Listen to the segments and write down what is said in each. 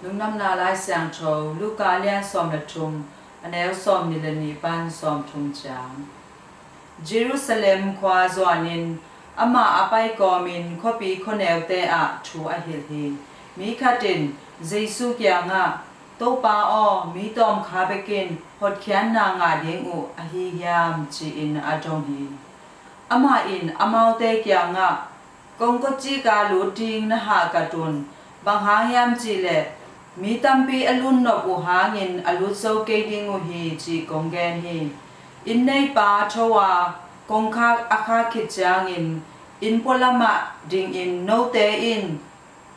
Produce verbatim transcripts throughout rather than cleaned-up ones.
Lungdamna Lai Siangtho, Luka lian sawm le thum, a neu sawm nih le nih pan sawm thum ciang. Jerusalem khua zuanin amah a pai kawmin khuapi khuaneute ah thu a hilh hi. Mi khat in Jesu kiangah, "Topa aw, mi tawmkha bekin hotkhiatna ngah ding uh ahi hiam?" ci-in a dong hi. Amah in amaute kiangah, "Kong kawcik a lut ding na hahkat un, bang hang hiam cihleh mi tampi a lut nop uh hangin a lut zo kei ding uh hi," ci kong gen hi. Inn neipa tho a kongkhak a khak khit ciangin inn pualamah dingin note in,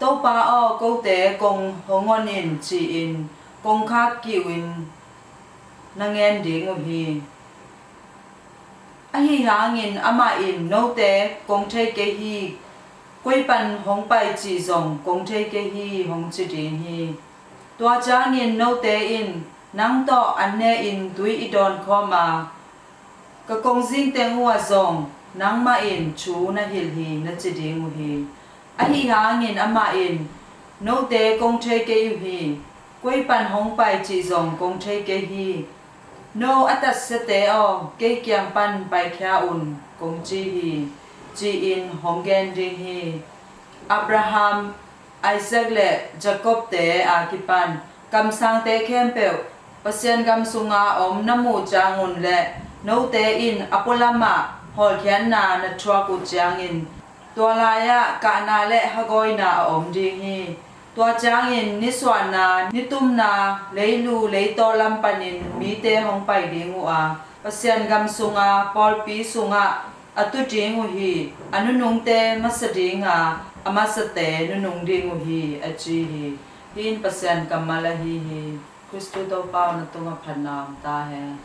"Topa aw, kote kong hong hon in," ci-in kongkhak kiuhin na ngen ding uh hi. Ahi hangin amah in, "Note kong thei kei hi, koi pan hong pai cih zong kong thei kei hi," hong ci ding hi. Tua ciangin note in, "Nang tawh an ne-in tui i dawn khawm a, ka kong zing teng uh ah zong nangmah in thu na hilh hi," na ci ding uh hi. Ahi hangin amah in, "Note kong thei kei uh hi, koi pan hong pai cih zong kong thei kei hi. No a tatsiate aw, kei kiang pan paikhia un, kong ci hi," ci-in hong gen ding hi. Abraham, Isaac le Jacob-te a kipan kamsangte khempeuh Pasian gam sunga om na muh ciangun le note in a pualamah hawlkhiatna na thuak uh ciangin, tua lai-ah kahna le hagawina a om ding hi. Tua ciangin nisuahna, nitumna, leilu leitaw lam panin mite hong pai ding uh a, Pasian gam sunga pawlpi sungah a tu ding uh hi. A nunungte masa dinga, a masate nunung ding uh hi, a ci hi. Hih in Pasian kammal ahi hi. Khristu Topa aw, na tungah phatna om ta hen.